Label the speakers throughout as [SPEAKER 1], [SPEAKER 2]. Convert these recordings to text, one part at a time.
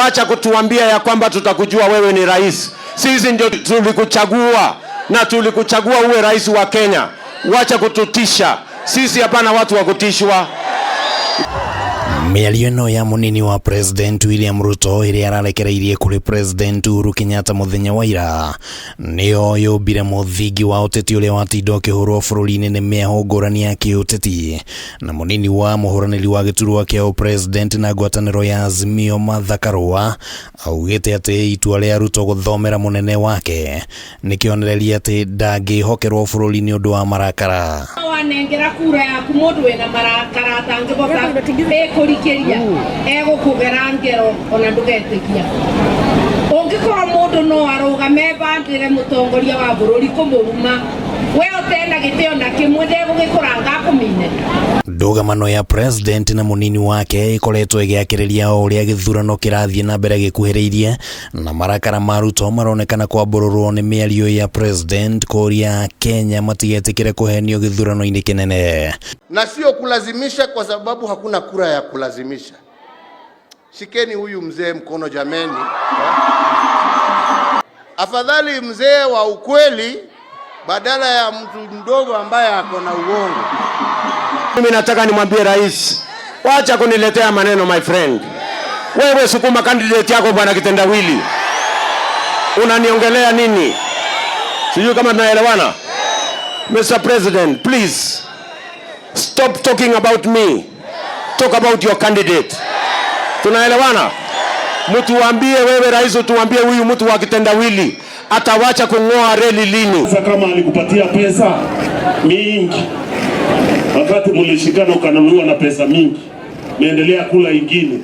[SPEAKER 1] Wacha kutuambia ya kwamba tutakujua wewe ni rais. Sisi ndio tulikuchagua na tulikuchagua uwe rais wa Kenya. Wacha kututisha. Sisi hapana watu wa kutishwa.
[SPEAKER 2] Mĩario ĩno ya mũnini wa President William Ruto ĩrĩa ararekereirie kũrĩ President Uhuru Kenyatta mũthenya wa ira nĩyo yũmbire mũthingi wa ũteti ũrĩa watinda ũkĩhũrwo bũrũri-inĩ nĩ mĩahũ ngũrani ya kĩũteti na mũnini wa mũhũranĩri wa gĩturwa kĩa ũpresident na ngwatanĩro ya Azimio Martha Karua augĩte atĩ itua rĩa Ruto gũthomera mũnene wake nĩ kĩonereria atĩ ndangĩhokerwo bũrũri nĩ ũndũ wa marakara.
[SPEAKER 3] Wanengera kura yaku mundu wina marakara atangihota ikurikiria egukugera ngero ona ndugetikia. Ungikorwo mundu no arugame bandire mutongoria wa bururi kumuruma, we utena gitio na kimwe, ndegũgĩkũranga akũmine.
[SPEAKER 2] Ndũgamano ya president na mũnini wake ĩkoretwo ĩgĩakĩrĩria o ũrĩa gĩthurano kĩrathiĩ na mbere gĩkuhĩrĩirie na marakara ma Ruto maronekana kwambũrũrwo nĩ mĩario ya president kũria Kenya matigetĩkĩre kũhenio gĩthurano-inĩ kĩnene.
[SPEAKER 4] Na sio kulazimisha, kwa sababu hakuna kura ya kulazimisha. Shikeni huyu mzee mkono jameni. Afadhali mzee wa ukweli badala ya mtu mdogo ambaye ako na uongo.
[SPEAKER 1] Mimi nataka nimwambie rais, wacha kuniletea maneno, my friend. Wewe sukuma candidate yako, bwana Kitendawili. Unaniongelea nini? Sijui kama tunaelewana. Mr. President, please stop talking about me. Talk about your candidate. Tunaelewana? Mtuambie wewe rais, utuambie huyu mtu wa kitendawili atawacha kung'oa reli lini?
[SPEAKER 5] Sasa kama alikupatia pesa mingi wakati mlishikana ukanunua na pesa mingi, meendelea kula ingine.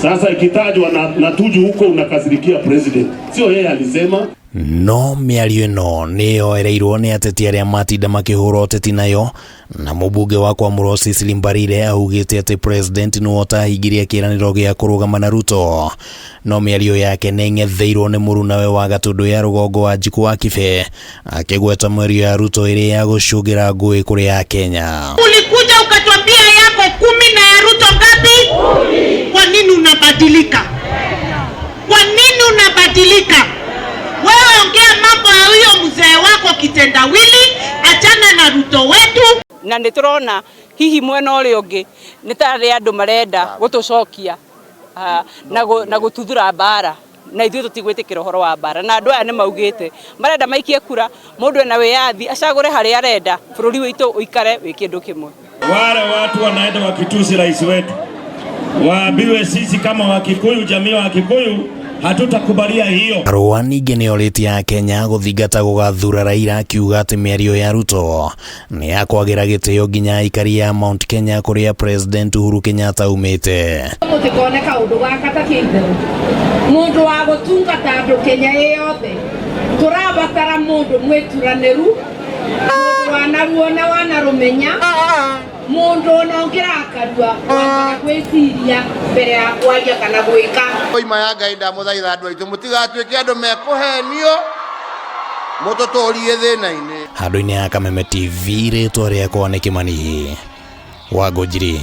[SPEAKER 5] Sasa ikitajwa na Tuju huko unakasirikia president, sio yeye alisema.
[SPEAKER 2] No mĩario ĩno nĩ yoereirwo nĩ ateti arĩa matinda makĩhũra ũteti nayo na mũmbunge wa Kwamũrwo Cecily Mbarire augĩte atĩ president nĩwe ũtahingirie kĩĩranĩro gĩa kũrũgama na Ruto, no mĩario yake nĩ ĩng'etheirwo nĩ mũrunawe wa Gatũndũ ya rũgongo wa Wanjikũ wa Kibe akĩgweta mĩario ya Ruto ĩrĩ ya gũcũngĩra ngũĩ kũrĩ Akenya.
[SPEAKER 6] Ulikuja ukatuambia yako 10 na ya Ruto ngapi? Kwa nini unabadilika? Kwa nini unabadilika? Wewe ongea mambo ya huyo mzee wako kitendawili, achana na Ruto wetu.
[SPEAKER 7] Na nĩ tũrona hihi mwena ũrĩa ũngĩ nĩ tarĩ andũ marenda gũtũcokia na gũtuthũra mbara na ithuĩ tũtigwĩtĩkĩra ũhoro wa mbara, na andũ aya nĩ maugĩte marenda maikie kura, mũndũ ena wĩyathi acagũre harĩa arenda, bũrũri witũ ũikare wĩ kĩndũ kĩmwe.
[SPEAKER 5] Wale watu wanaenda wakitusi rais wetu waambiwe sisi kama Wakikuyu, jamii wa Wakikuyu, hatutakubalia hiyo.
[SPEAKER 2] Karua ningĩ nĩ orĩtie Akenya gũthingata gũgathura Raila akiuga atĩ mĩario ya Ruto nĩ ya kwagĩra gĩtĩo nginya aikari a Mount Kenya kũrĩa President Uhuru Kenyatta aumĩte.
[SPEAKER 3] Mũtikone kaũndũ gaka ta kĩitherũ, mũndũ wa gũtungata andũ Kenya ĩ yothe. Tũrabatara mũndũ mwĩturanĩru, mũndũ wanaruona wanarũmenya, mũndũ ona ũngĩrakarua wambaga gwĩciria mbere ya kwaria kana gwĩka.
[SPEAKER 4] Oima ya Ngai, ndamũthaitha andũ aitũ mũtigatuĩke andũ mekũhenio mũtũtũrie thĩna-inĩ.
[SPEAKER 2] Handũ-inĩ ha Kameme TV, rĩtwa rĩakwa nĩ Kĩmani wa Ngũnjiri.